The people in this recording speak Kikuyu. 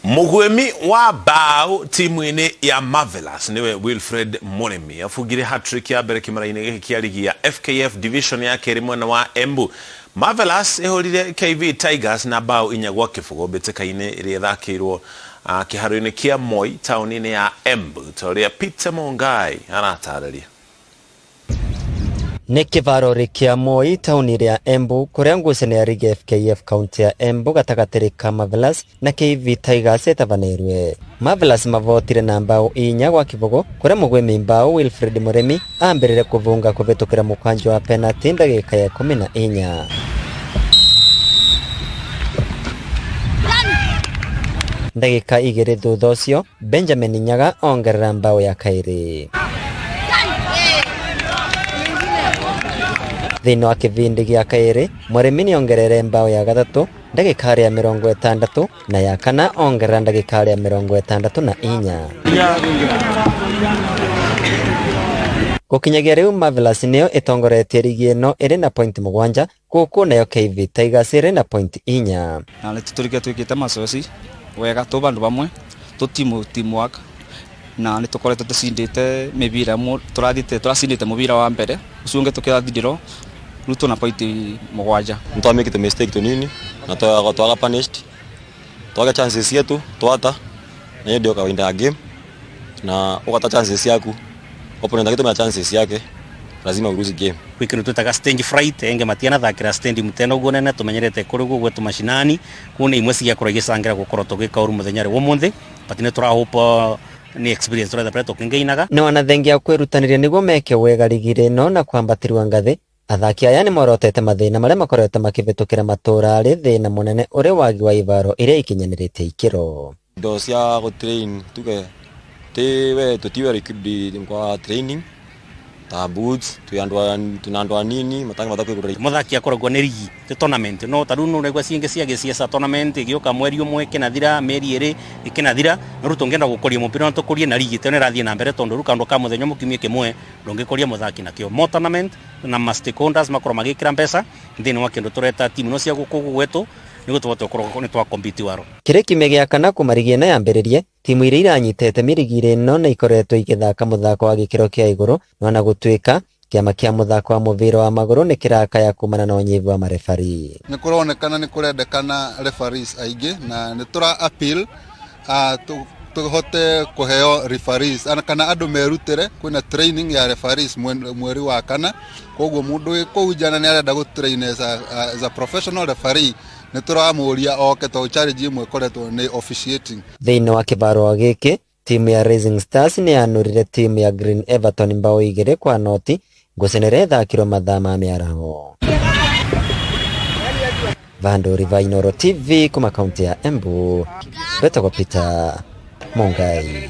Mũgwĩmi wa mbaũ timu-inĩ ya Marvelous nĩwe Wilfred Mũrĩmi abungire hat-trick ya mbere kĩmera-inĩ gĩkĩ kĩa rigi ya FKF Division ya kerĩ mwena wa Embu. Marvelous ĩhũrire KV Tigers na mbaũ 4-0 mbĩtĩka-inĩ ĩrĩa ĩthakĩirwo kĩharo-inĩ kĩa Moi taũni-inĩ ya Embu ta ũrĩa Peter Mungai aratarĩria. Nĩ kĩvaro kĩa Moi taũni ya Embu kũrĩa ngucanio ya rigi FKF kaunti ya Embu gatagatĩ ka Marvelous na KV Tigers ĩtabanĩirwe. Marvelous mavotire na mbao 4-0 kũrĩa mũgwĩmi mbao Wilfred Mũrĩmi ambĩrĩre kũvunga kũvĩtũkĩra mũkwanjo wa penalty ndagĩka ya 14. Ndagĩka 2 thutha ũcio Benjamin Nyaga ongerera mbao ya kaĩrĩ. Thĩinĩ wa kĩbindi gĩa kaĩrĩ Mũrĩmi nĩongerere mbao ya gatatũ ndagĩka ya 60 na ya kana ongerera ndagĩka ya 64. Gũkinyagia rĩu Marvelous nĩyo ĩtongoretie rigi ĩno ĩrĩ na point 7 gũkũ nayo KV Tigers ĩrĩ na point 4. Na nĩtũtũrĩke twĩkĩte mazoezi wega tũ bandũ bamwe tũ teamwork na nĩtũkoretwo tũcindĩte mĩbira tũrathiĩte tũracindĩte mũbira wa mbere ũcio ũngĩ tũkĩrathirĩrwo rĩu tũna point 7. Nĩtwamĩkĩte mistake tũnini na twaga punished twaga chances cietu twata na hiyo ndio kawaida ya game na ukata chances ciaku opponent agĩtũmĩra chances ciake lazima uruzi game. Gwĩ kĩndũ twĩtaga stage fright enge matianathakĩra stand muteno ũguo nene tũmenyerete kũrĩ guo gwetu mashinani kũu nĩ imwe cigakorwo igĩcangĩra gũkorwo tũgĩka ũru mũthenya rĩ ũmũthĩ but nĩ tũrahope nĩ experience tũretha pere tũkĩngĩinaga. Nĩ wanathengia kwĩrutanĩria nĩguo meke wega rigi ĩno na kwambatĩrwo ngathĩ athaki aya nĩmorotete mathĩna marĩa makoretwo makĩvĩtũkĩra matũra arĩ thĩna mũnene ũrĩ wagi wa ivaro iria ikinyanĩrĩte ikĩro. Indo cia gũtrain tuge ti we tũti well equipped kwa training ta boots twi andu tuna andu anini matangĩhota kwĩgũrĩra. Mũthaki akoragwo nĩ rigi ti tournament no ta rĩu nĩũraigua ciĩngĩ cia gĩciaca tournament ĩgĩũka mweri ũmwe ĩkĩnathira mĩeri 2 ĩkĩnathira no rĩu tũngĩenda gũkũria mũbira no tũkũrie na rigi teno ĩrathiĩ na mbere tondũ rĩu kaũndũ ka mũthenya ũmwe kiumia kĩmwe ndũngĩkũria mũthaki nakĩo mo tournament na ma stakeholders makorwo magĩkĩra mbeca thĩinĩ wa kĩndũ tũreta timu no cia gũkũ gwetũ nĩguo tũhote gũkorwo nĩ twa compete waro. Kĩrĩ kiumia gĩa kana kuma rigi ĩno yambĩrĩrie timu iria iranyitĩte mĩrigi ĩno nĩ ikoretwo igĩthaka mũthako wa gĩkĩro kĩa igũrũ no ona gũtuĩka kĩama kĩa mũthako wa mũbira wa magũrũ nĩ kĩrakaya kumana na ũnyivu wa marebari. Nĩ kũronekana nĩ kũrendekana referees aingĩ na nĩ tũra appeal tũhote kũheo referees kana andũ merutĩre kwĩna training ya referees mweri wa kana koguo mũndũ wĩ kũu nja na nĩ arenda gũ train as a professional referee nĩ tũramũria oke tondũ challenge ĩmwe ĩkoretwo nĩ officiating. Thĩinĩ wa kĩvarũa gĩkĩ timu ya Rising Stars nĩ yanũrire timu ya Green Everton mbao 2-0 ngucanio ĩrĩa ĩthakirwo mathaa ma mĩaraho. Vandu Riva, Inooro TV kuma kaunti ya Embu, betagwo Peter Mungai.